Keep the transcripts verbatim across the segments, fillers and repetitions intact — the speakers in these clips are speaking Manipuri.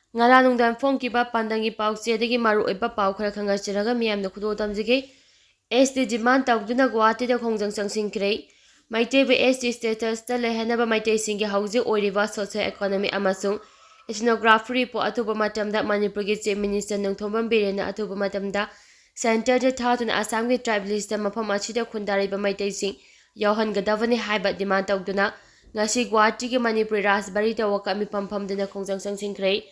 ꯉꯔꯥꯡ ꯅꯨꯡꯗꯥꯡ ꯐꯣꯡꯈꯤꯕ ꯄꯥꯟꯗꯝꯒꯤ ꯄꯥꯎꯆꯦꯗꯒꯤ ꯃꯔꯨꯑꯣꯏꯕ ꯄꯥꯎ ꯈꯔ ꯈꯪꯍꯟꯖꯔꯒ ꯃꯤꯌꯥꯝꯗ ꯈꯨꯗꯣꯜ ꯇꯝꯖꯒꯦ꯫ ꯑꯦꯁ ꯇꯤ demand ꯇꯧꯗꯨꯅ ꯒꯨꯋꯥꯍꯥꯇꯤꯗ ꯈꯣꯡꯖꯪ ꯆꯪꯁꯤꯟꯈ꯭ꯔꯦ꯫ ꯃꯩꯇꯩꯕꯨ ꯑꯦꯁ ꯇꯤ statusꯇ ꯂꯩꯍꯟꯅꯕ ꯃꯩꯇꯩꯁꯤꯡꯒꯤ ꯍꯧꯖꯤꯛ ꯑꯣꯏꯔꯤꯕ social economic ꯑꯃꯁꯨꯡ ethnography report ꯑꯊꯨꯕ ꯃꯇꯝꯗ ꯃꯅꯤꯄꯨꯔꯒꯤ Chief Minister ꯅꯣꯡꯊꯣꯝꯕꯝ ꯕꯤꯔꯦꯟꯅ ꯑꯊꯨꯕ ꯃꯇꯝꯗ centreꯗ ꯊꯥꯗꯨꯅ ꯑꯁꯥꯝꯒꯤ tribe listꯇ ꯃꯐꯝ ꯑꯁꯤꯗ ꯈꯨꯟꯗꯥꯔꯤꯕ ꯃꯩꯇꯩꯁꯤꯡ ꯌꯥꯎꯍꯟꯒꯗꯕꯅꯤ ꯍꯥꯏꯕ demand ꯇꯧꯗꯨꯅ ꯉꯁꯤ ꯒꯨꯋꯥꯍꯥꯇꯤꯒꯤ ꯃꯅꯤꯄꯨꯔꯤ ꯔꯥꯖꯕꯥꯔꯤꯗ ꯋꯥꯀꯠ ꯃꯤꯐꯝ ꯐꯝꯗꯨꯅ ꯈꯣꯡꯖꯪ ꯆꯪꯁꯤꯟꯈ꯭ꯔꯦ꯫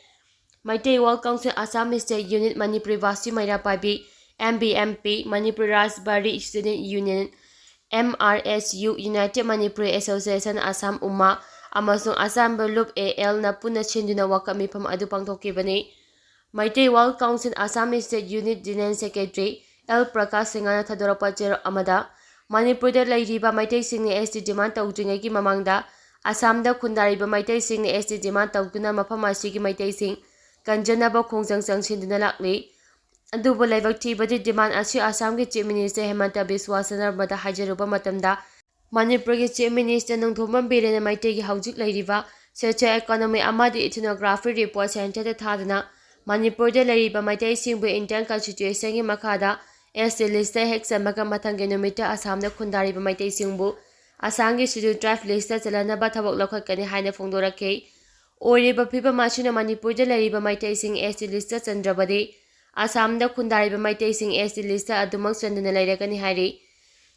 Meitei World Council Assam State Unit, Manipuri ꯚꯥꯁꯤ ꯃꯩꯔꯥ ꯄꯥꯏꯕꯤ, M B M P, Manipuri ꯔꯥꯖꯕꯥꯔꯤ Student Union, M R S U, United Manipuri Association Assam, ꯎꯃꯥ, ꯑꯃꯁꯨꯡ ꯑꯁꯥꯝ ꯕꯦꯂꯨꯞ A Lꯅ ꯄꯨꯟꯅ ꯁꯤꯟꯗꯨꯅ ꯋꯥꯀꯠ ꯃꯤꯐꯝ ꯑꯗꯨ ꯄꯥꯡꯊꯣꯛꯈꯤꯕꯅꯤ꯫ Meitei World Council Assam State Unit General Secretary L Prakash Singhꯅ ꯊꯥꯗꯣꯔꯛꯄ ꯆꯦꯔꯣꯜ ꯑꯃꯗ, ꯃꯅꯤꯄꯨꯔꯗ ꯂꯩꯔꯤꯕ ꯃꯩꯇꯩꯁꯤꯡꯅ S T demand ꯇꯧꯗ꯭ꯔꯤꯉꯩꯒꯤ ꯃꯃꯥꯡꯗ ꯑꯁꯥꯝꯗ ꯈꯨꯟꯗꯥꯔꯤꯕ ꯃꯩꯇꯩꯁꯤꯡꯅ S T demand ꯇꯧꯗꯨꯅ ꯃꯐꯝ ꯑꯁꯤꯒꯤ ꯃꯩꯇꯩꯁꯤꯡ ꯀꯟꯖꯅꯕ ꯈꯣꯡꯖꯪ ꯆꯪꯁꯤꯟꯗꯨꯅ ꯂꯥꯛꯂꯤ꯫ ꯑꯗꯨꯕꯨ ꯂꯥꯏꯕꯛ ꯊꯤꯕꯗꯤ, demand ꯑꯁꯤ ꯑꯁꯥꯝꯒꯤ Chief Minister ꯍꯦꯃꯟꯇ ꯕꯤꯁ꯭ꯋ ꯁꯔꯃꯗ ꯍꯥꯏꯖꯔꯨꯕ ꯃꯇꯝꯗ, ꯃꯅꯤꯄꯨꯔꯒꯤ Chief Minister ꯅꯣꯡꯊꯣꯝꯕꯝ ꯕꯤꯔꯦꯟꯅ ꯃꯩꯇꯩꯒꯤ ꯍꯧꯖꯤꯛ ꯂꯩꯔꯤꯕ socio economic ꯑꯃꯗꯤ ethnography report centreꯗ ꯊꯥꯗꯨꯅ ꯃꯅꯤꯄꯨꯔꯗ ꯂꯩꯔꯤꯕ ꯃꯩꯇꯩꯁꯤꯡꯕꯨ Indian Constitutionꯒꯤ ꯃꯈꯥꯗ S T listꯇ ꯍꯦꯛ ꯆꯟꯕꯒ ꯃꯊꯪꯒꯤ ꯅꯨꯃꯤꯠꯇ ꯑꯁꯥꯝꯗ ꯈꯨꯟꯗꯥꯔꯤꯕ ꯃꯩꯇꯩꯁꯤꯡꯕꯨ ꯑꯁꯥꯝꯒꯤ Scheduled Tribe listꯇ ꯆꯜꯍꯟꯅꯕ ꯊꯕꯛ ꯂꯧꯈꯠꯀꯅꯤ ꯍꯥꯏꯅ ꯐꯣꯡꯗꯣꯔꯛꯈꯤ꯫ ꯑꯣꯏꯔꯤꯕ ꯐꯤꯕꯝ ꯑꯁꯤꯅ ꯃꯅꯤꯄꯨꯔꯗ ꯂꯩꯔꯤꯕ ꯃꯩꯇꯩꯁꯤꯡ S T listꯇ ꯆꯟꯗ꯭ꯔꯕꯗꯤ ꯑꯁꯥꯝꯗ ꯈꯨꯟꯗꯥꯔꯤꯕ ꯃꯩꯇꯩꯁꯤꯡ S T listꯇ ꯑꯗꯨꯃꯛ ꯆꯟꯗꯨꯅ ꯂꯩꯔꯒꯅꯤ ꯍꯥꯏꯔꯤ꯫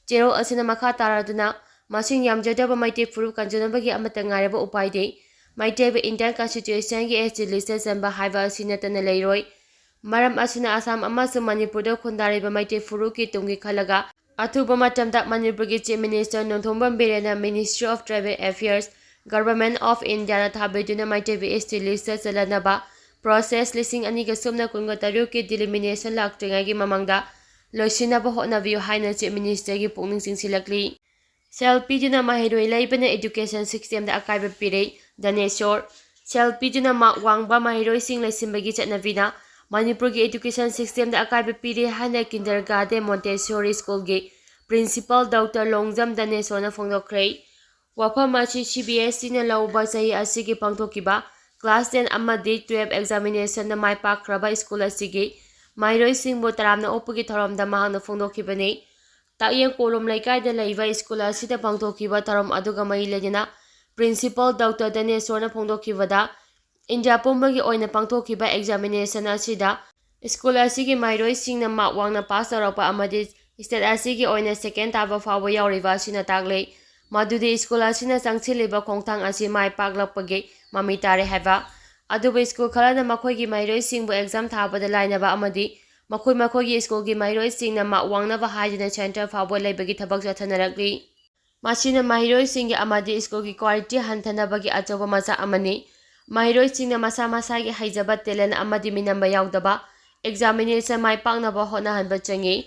ꯆꯦꯔꯣꯜ ꯑꯁꯤꯅ ꯃꯈꯥ ꯇꯥꯔꯗꯨꯅ, ꯃꯁꯤꯡ ꯌꯥꯝꯖꯗꯕ ꯃꯩꯇꯩ ꯐꯨꯔꯨꯞ ꯀꯟꯖꯅꯕꯒꯤ ꯑꯃꯠꯇ ꯉꯥꯏꯔꯕ ꯎꯄꯥꯏꯗꯤ ꯃꯩꯇꯩꯕꯨ Indian Constitutionꯒꯤ S T listꯇ ꯆꯟꯕ ꯍꯥꯏꯕ ꯑꯁꯤ ꯅꯠꯇꯅ ꯂꯩꯔꯣꯏ꯫ ꯃꯔꯝ ꯑꯁꯤꯅ ꯑꯁꯥꯝ ꯑꯃꯁꯨꯡ ꯃꯅꯤꯄꯨꯔꯗ ꯈꯨꯟꯗꯥꯔꯤꯕ ꯃꯩꯇꯩ ꯐꯨꯔꯨꯞꯀꯤ ꯇꯨꯡꯒꯤ ꯈꯜꯂꯒ ꯑꯊꯨꯕ ꯃꯇꯝꯗ ꯃꯅꯤꯄꯨꯔꯒꯤ Chief Minister Nongthombam ꯕꯤꯔꯦꯟꯅ Ministry of Tribal Affairs, Government of Indiaꯅ ꯊꯥꯕꯤꯗꯨꯅ ꯃꯩꯇꯩꯕꯨ S T listꯇ ꯆꯜꯍꯟꯅꯕ process ꯂꯤꯁꯤꯡ ꯑꯅꯤꯒ ꯁꯨꯞꯅ ꯀꯨꯟꯒ ꯇꯔꯨꯛꯀꯤ delimitation ꯂꯥꯛꯇ꯭ꯔꯤꯉꯩꯒꯤ ꯃꯃꯥꯡꯗ ꯂꯣꯏꯁꯤꯟꯅꯕ ꯍꯣꯠꯅꯕꯤꯌꯨ ꯍꯥꯏꯅ Chief Ministerꯒꯤ ꯄꯨꯛꯅꯤꯡ ꯆꯤꯡꯁꯤꯜꯂꯛꯂꯤ꯫ ꯁꯦꯜ ꯄꯤꯗꯨꯅ ꯃꯍꯩꯔꯣꯏ ꯂꯩꯕꯅ education systemꯗ ꯑꯀꯥꯏꯕ ꯄꯤꯔꯦ, ꯙꯅꯦꯁꯣꯔ꯫ ꯁꯦꯜ ꯄꯤꯗꯨꯅ mark ꯋꯥꯡꯕ ꯃꯍꯩꯔꯣꯏꯁꯤꯡ ꯂꯩꯁꯤꯟꯕꯒꯤ ꯆꯠꯅꯕꯤꯅ ꯃꯅꯤꯄꯨꯔꯒꯤ education systemꯗ ꯑꯀꯥꯏꯕ ꯄꯤꯔꯦ ꯍꯥꯏꯅ Kindergarten Montessori Schoolꯒꯤ Principal Doctor Longjam ꯙꯅꯦꯁꯣꯔꯅ ꯐꯣꯡꯗꯣꯛꯈ꯭ꯔꯦ꯫ ꯋꯥꯐꯝ ꯑꯁꯤ C B S Eꯅ ꯂꯧꯕ ꯆꯍꯤ ꯑꯁꯤꯒꯤ ꯄꯥꯡꯊꯣꯛꯈꯤꯕ class ten ꯑꯃꯗꯤ twelve examination ꯗ ꯃꯥꯏ ꯄꯥꯛꯈ꯭ꯔꯕ ꯁ꯭ꯀꯨꯜ ꯑꯁꯤꯒꯤ ꯃꯍꯩꯔꯣꯏꯁꯤꯡꯕꯨ ꯇꯔꯥꯝꯅ ꯑꯣꯛꯄꯒꯤ ꯊꯧꯔꯝꯗ ꯃꯍꯥꯛꯅ ꯐꯣꯡꯗꯣꯛꯈꯤꯕꯅꯤ꯫ ꯇꯥꯛꯌꯦꯜ ꯀꯣꯂꯨꯝ ꯂꯩꯀꯥꯏꯗ ꯂꯩꯕ ꯁ꯭ꯀꯨꯜ ꯑꯁꯤꯗ ꯄꯥꯡꯊꯣꯛꯈꯤꯕ ꯊꯧꯔꯝ ꯑꯗꯨꯒ ꯃꯔꯤ ꯂꯩꯅꯅ principal ꯗꯣꯛꯇꯔ ꯙꯅꯦꯁꯣꯔꯅ ꯐꯣꯡꯗꯣꯛꯈꯤꯕꯗ, ꯏꯟꯗꯤꯌꯥ ꯄꯨꯝꯕꯒꯤ ꯑꯣꯏꯅ ꯄꯥꯡꯊꯣꯛꯈꯤꯕ examination ꯑꯁꯤꯗ ꯁ꯭ꯀꯨꯜ ꯑꯁꯤꯒꯤ ꯃꯍꯩꯔꯣꯏꯁꯤꯡꯅ ꯃꯥꯔꯛ ꯋꯥꯡꯅ ꯄꯥꯁ ꯇꯧꯔꯛꯄ ꯑꯃꯗꯤ state ꯑꯁꯤꯒꯤ ꯑꯣꯏꯅ second ꯇꯥꯕ ꯐꯥꯎꯕ ꯌꯥꯎꯔꯤꯕ ꯑꯁꯤꯅ ꯇꯥꯛꯂꯤ ꯃꯗꯨꯗꯤ ꯁ꯭ꯀꯨꯜ ꯑꯁꯤꯅ ꯆꯪꯁꯤꯜꯂꯤꯕ ꯈꯣꯡꯊꯥꯡ ꯑꯁꯤ ꯃꯥꯏ ꯄꯥꯛꯂꯛꯄꯒꯤ ꯃꯃꯤ ꯇꯥꯔꯦ ꯍꯥꯏꯕ꯫ ꯑꯗꯨꯕꯨ ꯁ꯭ꯀꯨꯜ ꯈꯔꯅ ꯃꯈꯣꯏꯒꯤ ꯃꯍꯩꯔꯣꯏꯁꯤꯡꯕꯨ exam ꯊꯥꯕꯗ ꯂꯥꯏꯅꯕ ꯑꯃꯗꯤ ꯃꯈꯣꯏ ꯃꯈꯣꯏꯒꯤ ꯁ꯭ꯀꯨꯜꯒꯤ ꯃꯍꯩꯔꯣꯏꯁꯤꯡꯅ ꯃꯥꯔꯛ ꯋꯥꯡꯅꯕ ꯍꯥꯏꯗꯨꯅ center ꯐꯥꯎꯕ ꯂꯩꯕꯒꯤ ꯊꯕꯛ ꯆꯠꯊꯅꯔꯛꯂꯤ꯫ ꯃꯁꯤꯅ ꯃꯍꯩꯔꯣꯏꯁꯤꯡꯒꯤ ꯑꯃꯗꯤ ꯁ꯭ꯀꯨꯜꯒꯤ quality ꯍꯟꯊꯅꯕꯒꯤ ꯑꯆꯧꯕ ꯃꯆꯥꯛ ꯑꯃꯅꯤ꯫ ꯃꯍꯩꯔꯣꯏꯁꯤꯡꯅ ꯃꯁꯥ ꯃꯁꯥꯒꯤ ꯍꯩꯖꯕ, talent ꯑꯃꯗꯤ ꯃꯤꯅꯝꯕ ꯌꯥꯎꯗꯕ examination ꯃꯥꯏ ꯄꯥꯛꯅꯕ ꯍꯣꯠꯅꯍꯟꯕ ꯆꯪꯏ꯫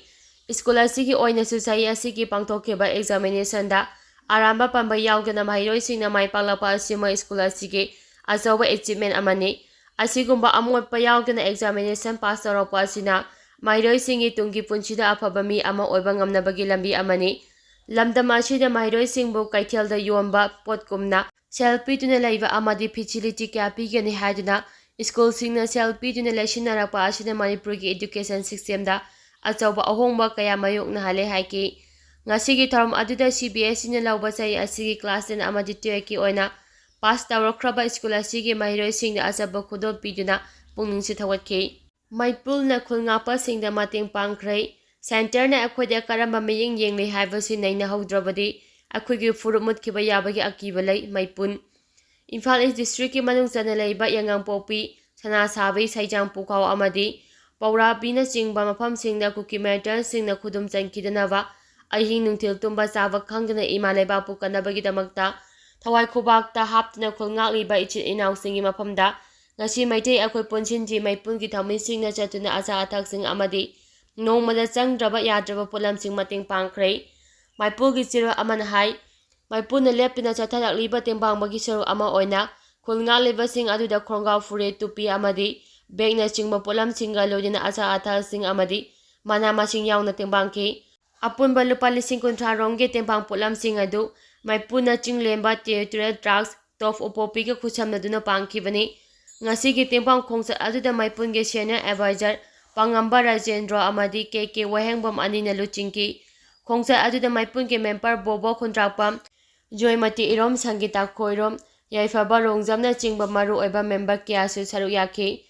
ꯁ꯭ꯀꯨꯜ ꯑꯁꯤꯒꯤ ꯑꯣꯏꯅꯁꯨ ꯆꯍꯤ ꯑꯁꯤꯒꯤ ꯄꯥꯡꯊꯣꯛꯈꯤꯕ examination ꯗ ꯑꯔꯥꯟꯕ ꯄꯥꯝꯕꯩ ꯌꯥꯎꯗꯅ ꯃꯍꯩꯔꯣꯏꯁꯤꯡꯅ ꯃꯥꯏ ꯄꯥꯛꯂꯛꯄ ꯑꯁꯤ ꯃꯣꯏ ꯁ꯭ꯀꯨꯜ ꯑꯁꯤꯒꯤ ꯑꯆꯧꯕ achievement ꯑꯃꯅꯤ꯫ ꯑꯁꯤꯒꯨꯝꯕ ꯑꯃꯣꯠꯄ ꯌꯥꯎꯗꯅ examination pass ꯇꯧꯔꯛꯄ ꯑꯁꯤꯅ ꯃꯍꯩꯔꯣꯏꯁꯤꯡꯒꯤ ꯇꯨꯡꯒꯤ ꯄꯨꯟꯁꯤꯗ ꯑꯐꯕ ꯃꯤ ꯑꯃ ꯑꯣꯏꯕ ꯉꯝꯅꯕꯒꯤ ꯂꯝꯕꯤ ꯑꯃꯅꯤ꯫ ꯂꯝꯗꯝ ꯑꯁꯤꯗ ꯃꯍꯩꯔꯣꯏꯁꯤꯡꯕꯨ ꯀꯩꯊꯦꯜꯗ ꯌꯣꯟꯕ ꯄꯣꯠꯀꯨꯝꯅ ꯁꯦꯜ ꯄꯤꯗꯨꯅ ꯂꯩꯕ ꯑꯃꯗꯤ facility ꯀꯌꯥ ꯄꯤꯒꯅꯤ ꯍꯥꯏꯗꯨꯅ ꯁ꯭ꯀꯨꯜꯁꯤꯡꯅ ꯁꯦꯜ ꯄꯤꯗꯨꯅ ꯂꯩꯁꯤꯟꯅꯔꯛꯄ ꯑꯁꯤꯅ ꯃꯅꯤꯄꯨꯔꯒꯤ education system ꯗ ꯑꯆꯧꯕ ꯑꯍꯣꯡꯕ ꯀꯌꯥ ꯃꯥꯌꯣꯛꯅꯍꯜꯂꯦ ꯍꯥꯏꯈꯤ꯫ ꯉꯁꯤꯒꯤ ꯊꯧꯔꯝ ꯑꯗꯨꯗ C B S E ꯅ ꯂꯧꯕ ꯆꯍꯤ ꯑꯁꯤꯒꯤ class ten ꯑꯃꯗꯤ twelve ꯀꯤ ꯑꯣꯏꯅ pass ꯇꯧꯔꯛꯈ꯭ꯔꯕ ꯁ꯭ꯀꯨꯜ ꯑꯁꯤꯒꯤ ꯃꯍꯩꯔꯣꯏꯁꯤꯡꯗ ꯑꯆꯧꯕ ꯈꯨꯗꯣꯜ ꯄꯤꯗꯨꯅ ꯄꯨꯛꯅꯤꯡꯁꯨ ꯊꯧꯒꯠꯈꯤ꯫ ꯃꯩꯄꯨꯜꯅ ꯈꯨꯜ ꯉꯥꯛꯄꯁꯤꯡꯗ ꯃꯇꯦꯡ ꯄꯥꯡꯈ꯭ꯔꯦ꯫ Centre ꯅ ꯑꯩꯈꯣꯏꯗ ꯀꯔꯝꯕ ꯃꯤꯠꯌꯦꯡ ꯌꯦꯡꯂꯤ ꯍꯥꯏꯕꯁꯤ ꯅꯩꯅꯍꯧꯗ꯭ꯔꯕꯗꯤ ꯑꯩꯈꯣꯏꯒꯤ ꯐꯨꯔꯨꯞ ꯃꯨꯠꯈꯤꯕ ꯌꯥꯕꯒꯤ ꯑꯀꯤꯕ ꯂꯩ꯫ ꯃꯩꯄꯨꯟ꯫ ꯏꯝꯐꯥꯜ East district ꯀꯤ ꯃꯅꯨꯡ ꯆꯟꯅ ꯂꯩꯕ ꯌꯥꯉꯥꯡꯄꯣꯛꯄꯤ, ꯁꯅꯥꯁꯥꯕꯤ, ꯁꯩꯖꯥꯡ ꯄꯨꯈꯥꯎ ꯑꯃꯗꯤ ꯄꯧꯔꯥꯕꯤꯅꯆꯤꯡꯕ ꯃꯐꯝꯁꯤꯡꯗ ꯀꯨꯀꯤ militant ꯁꯤꯡꯅ ꯈꯨꯗꯨꯝ ꯆꯟꯈꯤꯗꯅꯕ ꯑꯍꯤꯡ ꯅꯨꯡꯊꯤꯜ ꯇꯨꯝꯕ ꯆꯥꯕ ꯈꯪꯗꯅ ꯏꯃꯥ ꯂꯩꯕꯥꯛꯄꯨ ꯀꯟꯅꯕꯒꯤꯗꯃꯛꯇ ꯊꯋꯥꯏ ꯈꯨꯕꯥꯛꯇ ꯍꯥꯞꯇꯨꯅ ꯈꯨꯜ ꯉꯥꯛꯂꯤꯕ ꯏꯆꯤꯜ ꯏꯅꯥꯎꯁꯤꯡꯒꯤ ꯃꯐꯝꯗ ꯉꯁꯤ ꯃꯩꯇꯩ ꯑꯩꯈꯣꯏ ꯄꯨꯟꯁꯤꯟꯁꯤ ꯃꯩꯄꯨꯟꯒꯤ ꯊꯧꯃꯤꯁꯤꯡꯅ ꯆꯠꯇꯨꯅ ꯑꯆꯥ ꯑꯊꯛꯁꯤꯡ ꯑꯃꯗꯤ ꯅꯣꯡꯃꯗ ꯆꯪꯗ꯭ꯔꯕ ꯌꯥꯗ꯭ꯔꯕ ꯄꯣꯠꯂꯝꯁꯤꯡ ꯃꯇꯦꯡ ꯄꯥꯡꯈ꯭ꯔꯦ꯫ ꯃꯩꯄꯨꯜꯒꯤ ꯆꯦꯔꯣꯜ ꯑꯃꯅ ꯍꯥꯏ, ꯃꯩꯄꯨꯅ ꯂꯦꯞꯇꯅ ꯆꯠꯊꯔꯛꯂꯤꯕ ꯇꯦꯡꯕꯥꯡꯕꯒꯤ ꯁꯔꯨꯛ ꯑꯃ ꯑꯣꯏꯅ ꯈꯨꯜ ꯉꯥꯛꯂꯤꯕꯁꯤꯡ ꯑꯗꯨꯗ ꯈꯣꯡꯒ꯭ꯔꯥꯎ ꯐꯨꯔꯤꯠ, ꯇꯨꯄꯤ ꯑꯃꯗꯤ bag ꯅꯆꯤꯡꯕ ꯄꯣꯠꯂꯝꯁꯤꯡꯒ ꯂꯣꯏꯅꯅ ꯑꯆꯥ ꯑꯊꯛꯁꯤꯡ ꯑꯃꯗꯤ ꯃꯅꯥ ꯃꯁꯤꯡ ꯌꯥꯎꯅ ꯇꯦꯡꯕꯥꯡꯈꯤ꯫ ꯑꯄꯨꯟꯕ ꯂꯨꯄꯥ ꯂꯤꯁꯤꯡ ꯀꯨꯟꯊ꯭ꯔꯥ ꯔꯣꯝꯒꯤ ꯇꯦꯡꯕꯥꯡ ꯄꯣꯠꯂꯝꯁꯤꯡ ꯑꯗꯨ ꯃꯩꯄꯨꯅ ꯆꯤꯡꯂꯦꯝꯕ Territorial Drugs ꯇꯣꯞ ꯎꯄꯣꯄꯤꯒ ꯈꯨꯠꯁꯝꯅꯗꯨꯅ ꯄꯥꯡꯈꯤꯕꯅꯤ꯫ ꯉꯁꯤꯒꯤ ꯇꯦꯡꯕꯥꯡ ꯈꯣꯡꯆꯠ ꯑꯗꯨꯗ ꯃꯩꯄꯨꯟꯒꯤ senior advisor ꯄꯥꯉꯝꯕ ꯔꯥꯖꯦꯟꯗ꯭ꯔꯣ ꯑꯃꯗꯤ ꯀꯦ ꯀꯦ ꯋꯥꯍꯦꯡꯕꯝ ꯑꯅꯤꯅ ꯂꯨꯆꯤꯡꯈꯤ꯫ ꯈꯣꯡꯆꯠ ꯑꯗꯨꯗ ꯃꯩꯄꯨꯟꯒꯤ member ꯕꯣꯕꯣ ꯈꯨꯟꯗ꯭ꯔꯥꯛꯄꯝ, ꯖꯣꯏꯃꯇꯤ ꯏꯔꯣꯝ, ꯁꯪꯒꯤꯇꯥ ꯈꯣꯏꯔꯣꯝ, ꯌꯥꯏꯐꯕ ꯔꯣꯡꯖꯝꯅꯆꯤꯡꯕ ꯃꯔꯨ ꯑꯣꯏꯕ member ꯀꯌꯥꯁꯨ ꯁꯔꯨꯛ ꯌꯥꯈꯤ꯫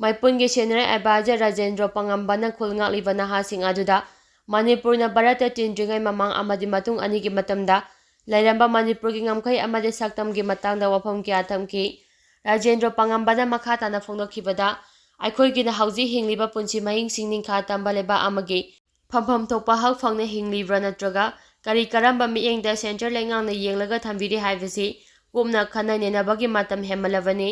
ꯃꯩꯄꯨꯟꯒꯤ senior advisor ꯔꯥꯖꯦꯟꯗ꯭ꯔꯣ ꯄꯥꯉꯝꯕꯅ ꯈꯨꯜ ꯉꯥꯛꯂꯤꯕ ꯅꯍꯥꯁꯤꯡ ꯑꯗꯨꯗ ꯃꯅꯤꯄꯨꯔꯅ ꯚꯥꯔꯠꯇ ꯇꯤꯟꯗ꯭ꯔꯤꯉꯩ ꯃꯃꯥꯡ ꯑꯃꯗꯤ ꯃꯇꯨꯡ ꯑꯅꯤꯒꯤ ꯃꯇꯝꯗ ꯂꯩꯔꯝꯕ ꯃꯅꯤꯄꯨꯔꯒꯤ ꯉꯝꯈꯩ ꯑꯃꯗꯤ ꯁꯛꯇꯝꯒꯤ ꯃꯇꯥꯡꯗ ꯋꯥꯐꯝ ꯀꯌꯥ ꯊꯝꯈꯤ꯫ ꯔꯥꯖꯦꯟꯗ꯭ꯔꯣ ꯄꯥꯉꯝꯕꯅ ꯃꯈꯥ ꯇꯥꯅ ꯐꯣꯡꯗꯣꯛꯈꯤꯕꯗ, ꯑꯩꯈꯣꯏꯒꯤꯅ ꯍꯧꯖꯤꯛ ꯍꯤꯡꯂꯤꯕ ꯄꯨꯟꯁꯤ ꯃꯍꯤꯡꯁꯤꯡ ꯅꯤꯡꯈꯥ ꯇꯝꯕ ꯂꯩꯕꯥꯛ ꯑꯃꯒꯤ ꯐꯝꯐꯝ ꯊꯣꯛꯄ ꯍꯛ ꯐꯪꯅ ꯍꯤꯡꯂꯤꯕ꯭ꯔꯥ ꯅꯠꯇ꯭ꯔꯒ ꯀꯔꯤ ꯀꯔꯝꯕ ꯃꯤꯠꯌꯦꯡꯗ central ꯂꯩꯉꯥꯛꯅ ꯌꯦꯡꯂꯒ ꯊꯝꯕꯤꯔꯤ ꯍꯥꯏꯕꯁꯤ ꯀꯨꯞꯅ ꯈꯟꯅ ꯅꯩꯅꯕꯒꯤ ꯃꯇꯝ ꯍꯦꯟꯃꯜꯂꯕꯅꯤ꯫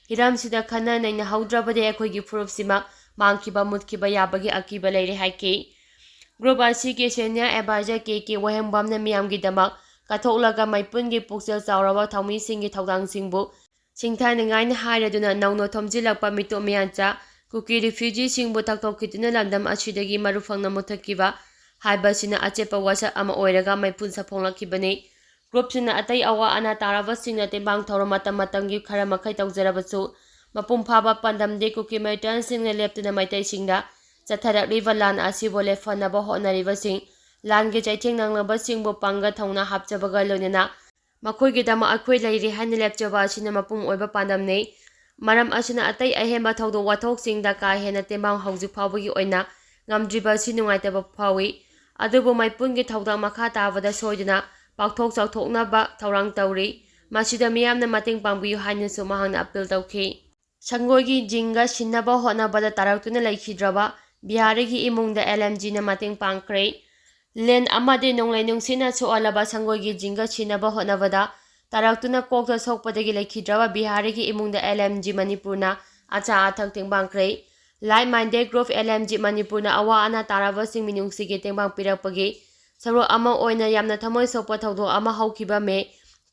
ꯍꯤꯔꯝꯁꯤꯗ ꯈꯟꯅ ꯅꯩꯅꯍꯧꯗ꯭ꯔꯕꯗꯤ ꯑꯩꯈꯣꯏꯒꯤ ꯐꯨꯔꯨꯞꯁꯤꯃꯛ ꯃꯥꯡꯈꯤꯕ ꯃꯨꯠꯈꯤꯕ ꯌꯥꯕꯒꯤ ꯑꯀꯤꯕ ꯂꯩꯔꯦ ꯍꯥꯏꯈꯤ꯫ Group ꯑꯁꯤꯒꯤ senior advisor ꯀꯦ ꯀꯦ ꯋꯥꯍꯦꯡꯕꯝꯅ ꯃꯤꯌꯥꯝꯒꯤꯗꯃꯛ ꯀꯠꯊꯣꯛꯂꯒ ꯃꯩꯄꯨꯟꯒꯤ ꯄꯨꯛꯆꯦꯜ ꯆꯥꯎꯔꯕ ꯊꯧꯃꯤꯁꯤꯡꯒꯤ ꯊꯧꯗꯥꯡꯁꯤꯡꯕꯨ ꯁꯤꯡꯊꯥꯅꯤꯡꯉꯥꯏꯅꯤ ꯍꯥꯏꯔꯗꯨꯅ ꯅꯧꯅ ꯊꯣꯝꯖꯤꯜꯂꯛꯄ ꯃꯤꯇꯣꯞ ꯃꯤꯌꯥꯟꯆꯥ ꯀꯨꯀꯤ refugeeꯁꯤꯡꯕꯨ ꯊꯛꯇꯣꯛꯈꯤꯗꯨꯅ ꯂꯝꯗꯝ ꯑꯁꯤꯗꯒꯤ ꯃꯔꯨ ꯐꯪꯅ ꯃꯨꯠꯊꯠꯈꯤꯕ ꯍꯥꯏꯕꯁꯤꯅ ꯑꯆꯦꯠꯄ ꯋꯥꯁꯛ ꯑꯃ ꯑꯣꯏꯔꯒ ꯃꯩꯄꯨꯟ ꯁꯥꯐꯣꯡꯂꯛꯈꯤꯕꯅꯤ꯫ Groupꯁꯤꯡꯅ ꯑꯇꯩ ꯑꯋꯥ ꯑꯅꯥ ꯇꯥꯔꯕꯁꯤꯡꯅ ꯇꯦꯡꯕꯥꯡ ꯊꯧꯔꯝ ꯃꯇꯝ ꯃꯇꯝꯒꯤ ꯈꯔ ꯃꯈꯩ ꯇꯧꯖꯔꯕꯁꯨ, ꯃꯄꯨꯡ ꯐꯥꯕ ꯄꯥꯟꯗꯝꯗꯤ ꯀꯨꯀꯤ militantsꯁꯤꯡꯅ ꯂꯦꯞꯇꯅ ꯃꯩꯇꯩꯁꯤꯡꯗ ꯆꯠꯊꯔꯛꯂꯤꯕ ꯂꯥꯟ ꯑꯁꯤꯕꯨ ꯂꯦꯞꯍꯟꯅꯕ ꯍꯣꯠꯅꯔꯤꯕꯁꯤꯡ, ꯂꯥꯟꯒꯤ ꯆꯩꯊꯦꯡ ꯅꯪꯂꯕꯁꯤꯡꯕꯨ ꯄꯥꯡꯒꯜ ꯊꯧꯅꯥ ꯍꯥꯞꯆꯕꯒ ꯂꯣꯏꯅꯅ ꯃꯈꯣꯏꯒꯤꯗꯃꯛ ꯑꯩꯈꯣꯏ ꯂꯩꯔꯤ ꯍꯥꯏꯅ ꯂꯦꯞꯆꯕ ꯑꯁꯤꯅ ꯃꯄꯨꯡ ꯑꯣꯏꯕ ꯄꯥꯟꯗꯝꯅꯤ꯫ ꯃꯔꯝ ꯑꯁꯤꯅ ꯑꯇꯩ ꯑꯍꯦꯟꯕ ꯊꯧꯗꯣꯛ ꯋꯥꯊꯣꯛꯁꯤꯡꯗ ꯀꯥ ꯍꯦꯟꯅ ꯇꯦꯡꯕꯥꯡ ꯍꯧꯖꯤꯛ ꯐꯥꯎꯕꯒꯤ ꯑꯣꯏꯅ ꯉꯝꯗ꯭ꯔꯤꯕ ꯑꯁꯤ ꯅꯨꯡꯉꯥꯏꯇꯕ ꯐꯥꯎꯏ꯫ ꯑꯗꯨꯕꯨ ꯃꯩꯄꯨꯟꯒꯤ ꯊꯧꯗꯥꯡ ꯃꯈꯥ ꯇꯥꯕꯗ ꯁꯣꯏꯗꯅ ꯄꯥꯛꯊꯣꯛ ꯆꯥꯎꯊꯣꯛꯅꯕ ꯊꯧꯔꯥꯡ ꯇꯧꯔꯤ꯫ ꯃꯁꯤꯗ ꯃꯤꯌꯥꯝꯅ ꯃꯇꯦꯡ ꯄꯥꯡꯕꯤꯌꯨ ꯍꯥꯏꯅꯁꯨ ꯃꯍꯥꯛꯅ appeal ꯇꯧꯈꯤ꯫ ꯁꯪꯒꯣꯏꯒꯤ ꯖꯤꯡꯒ ꯁꯤꯟꯅꯕ ꯍꯣꯠꯅꯕꯗ ꯇꯥꯔꯛꯇꯨꯅ ꯂꯩꯈꯤꯗ꯭ꯔꯕ ꯕꯤꯍꯥꯔꯤꯒꯤ ꯏꯃꯨꯡꯗ LMGꯅ ꯃꯇꯦꯡ ꯄꯥꯡꯈ꯭ꯔꯦ꯫ ꯂꯦꯟ ꯑꯃꯗꯤ ꯅꯣꯡꯂꯩ ꯅꯨꯡꯁꯤꯠꯅ ꯁꯣꯛꯍꯜꯂꯕ ꯁꯪꯒꯣꯏꯒꯤ ꯖꯤꯡꯒ ꯁꯤꯟꯅꯕ ꯍꯣꯠꯅꯕꯗ ꯇꯥꯔꯛꯇꯨꯅ ꯀꯣꯛꯇ ꯁꯣꯛꯄꯗꯒꯤ ꯂꯩꯈꯤꯗ꯭ꯔꯕ ꯕꯤꯍꯥꯔꯤꯒꯤ ꯏꯃꯨꯡꯗ LMG ꯃꯅꯤꯄꯨꯔꯅ ꯑꯆꯥ ꯑꯊꯛ ꯇꯦꯡꯕꯥꯡꯈ꯭ꯔꯦ꯫ Like Minded Group LMG ꯃꯅꯤꯄꯨꯔꯅ ꯑꯋꯥ ꯑꯅꯥ ꯇꯥꯔꯕꯁꯤꯡ ꯃꯤꯅꯨꯡꯁꯤꯒꯤ ꯇꯦꯡꯕꯥꯡ ꯄꯤꯔꯛꯄꯒꯤ ꯁꯔꯨꯛ ꯑꯃ ꯑꯣꯏꯅ ꯌꯥꯝꯅ ꯊꯃꯣꯏ ꯁꯣꯛꯄ ꯊꯧꯗꯣꯛ ꯑꯃ ꯍꯧꯈꯤꯕ ꯃꯦ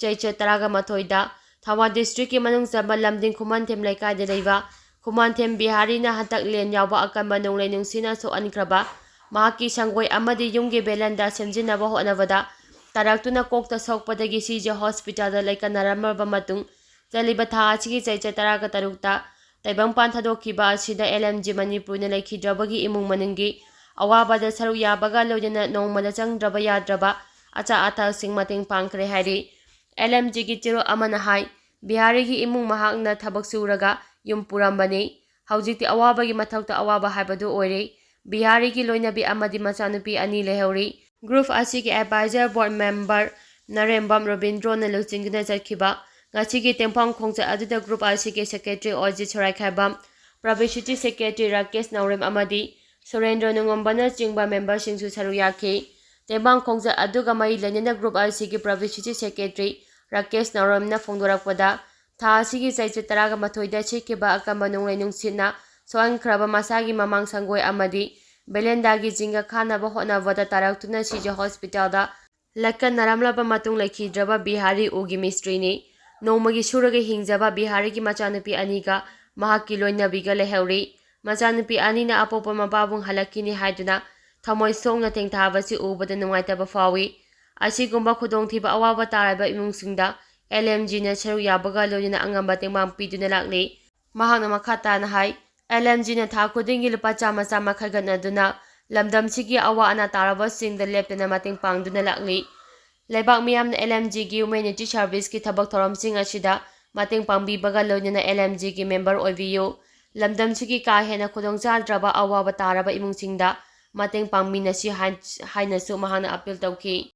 ꯆꯩꯆꯠ ꯇꯔꯥꯒ ꯃꯥꯊꯣꯏꯗ ꯊꯧꯕꯥꯜ districtꯀꯤ ꯃꯅꯨꯡ ꯆꯟꯕ ꯂꯝꯗꯤꯡ ꯈꯨꯃꯟꯊꯦꯝ ꯂꯩꯀꯥꯏꯗ ꯂꯩꯕ ꯈꯨꯃꯟꯊꯦꯝ ꯕꯤꯍꯥꯔꯤꯅ ꯍꯟꯗꯛ ꯂꯦꯟ ꯌꯥꯎꯕ ꯑꯀꯟꯕ ꯅꯣꯡꯂꯩ ꯅꯨꯡꯁꯤꯠꯅ ꯁꯣꯛꯍꯟꯈ꯭ꯔꯕ ꯃꯍꯥꯛꯀꯤ ꯁꯪꯒꯣꯏ ꯑꯃꯗꯤ ꯌꯨꯝꯒꯤ ꯕꯦꯂꯟꯗ ꯁꯦꯝꯖꯤꯟꯅꯕ ꯍꯣꯠꯅꯕꯗ ꯇꯥꯔꯛꯇꯨꯅ ꯀꯣꯛꯇ ꯁꯣꯛꯄꯗꯒꯤ ꯁꯤꯖꯦ ꯍꯣꯁꯄꯤꯇꯥꯜꯗ ꯂꯩꯀꯠꯅꯔꯝꯂꯕ ꯃꯇꯨꯡ, ꯆꯠꯂꯤꯕ ꯊꯥ ꯑꯁꯤꯒꯤ ꯆꯩꯆꯠ ꯇꯔꯥꯒ ꯇꯔꯨꯛꯇ ꯇꯥꯏꯕꯪꯄꯥꯟ ꯊꯥꯗꯣꯛꯈꯤꯕ ꯑꯁꯤꯗ ꯑꯦꯜ ꯑꯦꯝ ꯖꯤ ꯃꯅꯤꯄꯨꯔꯅ ꯂꯩꯈꯤꯗ꯭ꯔꯕꯒꯤ ꯏꯃꯨꯡ ꯃꯅꯨꯡꯒꯤ ꯑꯋꯥꯕꯗ ꯁꯔꯨꯛ ꯌꯥꯕꯒ ꯂꯣꯏꯅꯅ ꯅꯣꯡꯃꯗ ꯆꯪꯗ꯭ꯔꯕ ꯌꯥꯗ꯭ꯔꯕ ꯑꯆꯥ ꯑꯊꯛꯁꯤꯡ ꯃꯇꯦꯡ ꯄꯥꯡꯈ꯭ꯔꯦ ꯍꯥꯏꯔꯤ꯫ ꯑꯦꯜ ꯑꯦꯝ ꯖꯤꯒꯤ ꯆꯦꯔꯣꯜ ꯑꯃꯅ ꯍꯥꯏ, ꯕꯤꯍꯥꯔꯤꯒꯤ ꯏꯃꯨꯡ ꯃꯍꯥꯛꯅ ꯊꯕꯛ ꯁꯨꯔꯒ ꯌꯨꯝ ꯄꯨꯔꯝꯕꯅꯤ꯫ ꯍꯧꯖꯤꯛꯇꯤ ꯑꯋꯥꯕꯒꯤ ꯃꯊꯛꯇ ꯑꯋꯥꯕ ꯍꯥꯏꯕꯗꯨ ꯑꯣꯏꯔꯦ꯫ ꯕꯤꯍꯥꯔꯤꯒꯤ ꯂꯣꯏꯅꯕꯤ ꯑꯃꯗꯤ ꯃꯆꯥꯅꯨꯄꯤ ꯑꯅꯤ ꯂꯩꯍꯧꯔꯤ꯫ ꯒ꯭ꯔꯨꯞ ꯑꯁꯤꯒꯤ ꯑꯦꯗꯚꯥꯏꯖꯔ ꯕꯣꯔꯗ ꯃꯦꯝꯕꯔ ꯅꯔꯦꯝꯕꯝ ꯔꯣꯕꯤꯟꯗ꯭ꯔꯣꯅ ꯂꯨꯆꯤꯡꯗꯨꯅ ꯆꯠꯈꯤꯕ ꯉꯁꯤꯒꯤ ꯇꯦꯡꯐꯝ ꯈꯣꯡꯆꯠ ꯑꯗꯨꯗ ꯒ꯭ꯔꯨꯞ ꯑꯁꯤꯒꯤ ꯁꯦꯀ꯭ꯔꯦꯇꯔꯤ ꯑꯣꯖꯤꯠ ꯁꯣꯔꯥꯏꯈꯥꯏꯕꯝ, ꯄꯕ꯭ꯂꯤꯁꯤꯇꯤ ꯁꯦꯀ꯭ꯔꯦꯇꯔꯤ ꯔꯥꯀꯦꯁ ꯅꯥꯎꯔꯦꯝ ꯑꯃꯗꯤ ꯁꯨꯔꯦꯟꯗ꯭ꯔ ꯅꯨꯡꯉꯝꯕꯅꯆꯤꯡꯕ ꯃꯦꯝꯕꯔꯁꯤꯡꯁꯨ ꯁꯔꯨꯛ ꯌꯥꯈꯤ꯫ ꯇꯦꯡꯕꯥꯡ ꯈꯣꯡꯆꯠ ꯑꯗꯨꯒ ꯃꯔꯤ ꯂꯩꯅꯅ ꯒ꯭ꯔꯨꯞ ꯑꯁꯤꯒꯤ ꯄꯕ꯭ꯂꯤꯁꯤꯇꯤ ꯁꯦꯀ꯭ꯔꯦꯇꯔꯤ ꯔꯥꯀꯦꯁ ꯅꯥꯎꯔꯦꯝꯅ ꯐꯣꯡꯗꯣꯔꯛꯄꯗ, ꯊꯥ ꯑꯁꯤꯒꯤ ꯆꯩꯆꯠ ꯇꯔꯥꯒ ꯃꯥꯊꯣꯏꯗ ꯁꯤꯠꯈꯤꯕ ꯑꯀꯟꯕ ꯅꯣꯡꯂꯩ ꯅꯨꯡꯁꯤꯠꯅ ꯁꯣꯛꯍꯟꯈ꯭ꯔꯕ ꯃꯁꯥꯒꯤ ꯃꯃꯥꯡ ꯁꯪꯒꯣꯏ ꯑꯃꯗꯤ ꯕꯦꯂꯦꯟꯗꯥꯒꯤ ꯖꯤꯡꯒ ꯈꯥꯅꯕ ꯍꯣꯠꯅꯕꯗ ꯇꯥꯔꯛꯇꯨꯅ ꯁꯤꯖꯦ ꯍꯣꯁꯄꯤꯇꯥꯜꯗ ꯂꯦꯛꯀꯠꯅꯔꯝꯂꯕ ꯃꯇꯨꯡ ꯂꯩꯈꯤꯗ꯭ꯔꯕ ꯕꯤꯍꯥꯔꯤ ꯎꯒꯤ ꯃꯤꯁꯇ꯭ꯔꯤꯅꯤ꯫ ꯅꯣꯡꯃꯒꯤ ꯁꯨꯔꯒ ꯍꯤꯡꯖꯕ ꯕꯤꯍꯥꯔꯤꯒꯤ ꯃꯆꯥꯅꯨꯄꯤ ꯑꯅꯤꯒ ꯃꯍꯥꯛꯀꯤ ꯂꯣꯏꯅꯕꯤꯒ ꯂꯩꯍꯧꯔꯤ꯫ ꯃꯆꯥꯅꯨꯄꯤ ꯑꯅꯤꯅ ꯑꯄꯣꯛꯄ ꯃꯄꯥꯕꯨꯡ ꯍꯜꯂꯛꯈꯤꯅꯤ ꯍꯥꯏꯗꯨꯅ ꯊꯃꯣꯏ ꯁꯣꯛꯅ ꯊꯦꯡꯊꯕꯁꯤ ꯎꯕꯗ ꯅꯨꯡꯉꯥꯏꯇꯕ ꯐꯥꯎꯏ꯫ ꯑꯁꯤꯒꯨꯝꯕ ꯈꯨꯗꯣꯡꯊꯤꯕ ꯑꯋꯥꯕ ꯇꯥꯔꯕ ꯏꯃꯨꯡꯁꯤꯡꯗ ꯑꯦꯜ ꯑꯦꯝ ꯖꯤꯅ ꯁꯔꯨꯛ ꯌꯥꯕꯒ ꯂꯣꯏꯅꯅ ꯑꯉꯝꯕ ꯇꯦꯡꯕꯥꯡ ꯄꯤꯗꯨꯅ ꯂꯥꯛꯂꯤ꯫ ꯃꯍꯥꯛꯅ ꯃꯈꯥ ꯇꯥꯅ ꯍꯥꯏ, ꯑꯦꯜ ꯑꯦꯝ ꯖꯤꯅ ꯊꯥ ꯈꯨꯗꯤꯡꯒꯤ ꯂꯨꯄꯥ ꯆꯥꯝꯃ ꯆꯥꯝꯃ ꯈꯥꯏꯒꯠꯅꯗꯨꯅ ꯂꯝꯗꯝꯁꯤꯒꯤ ꯑꯋꯥ ꯑꯅꯥ ꯇꯥꯔꯕꯁꯤꯡꯗ ꯂꯦꯞꯇꯅ ꯃꯇꯦꯡ ꯄꯥꯡꯗꯨꯅ ꯂꯥꯛꯂꯤ꯫ ꯂꯩꯕꯥꯛ ꯃꯤꯌꯥꯝꯅ ꯑꯦꯜ ꯑꯦꯝ ꯖꯤꯒꯤ ꯍ꯭ꯌꯨꯃꯦꯅꯤꯇꯤ ꯁꯔꯚꯤꯁꯀꯤ ꯊꯕꯛ ꯊꯧꯔꯝꯁꯤꯡ ꯑꯁꯤꯗ ꯃꯇꯦꯡ ꯄꯥꯡꯕꯤꯕꯒ ꯂꯣꯏꯅꯅ ꯑꯦꯜ ꯑꯦꯝ ꯖꯤꯒꯤ ꯃꯦꯝꯕꯔ ꯑꯣꯏꯕꯤꯌꯨ꯫ ꯂꯝꯗꯝꯁꯤꯒꯤ ꯀꯥ ꯍꯦꯟꯅ ꯈꯨꯗꯣꯡꯆꯥꯗ꯭ꯔꯕ ꯑꯋꯥꯕ ꯇꯥꯔꯕ ꯏꯃꯨꯡꯁꯤꯡꯗ ꯃꯇꯦꯡ ꯄꯥꯡꯃꯤꯟꯅꯁꯤ ꯍꯥꯏ-, ꯍꯥꯏꯅꯁꯨ ꯃꯍꯥꯛꯅ ꯑꯄꯤꯜ ꯇꯧꯈꯤ꯫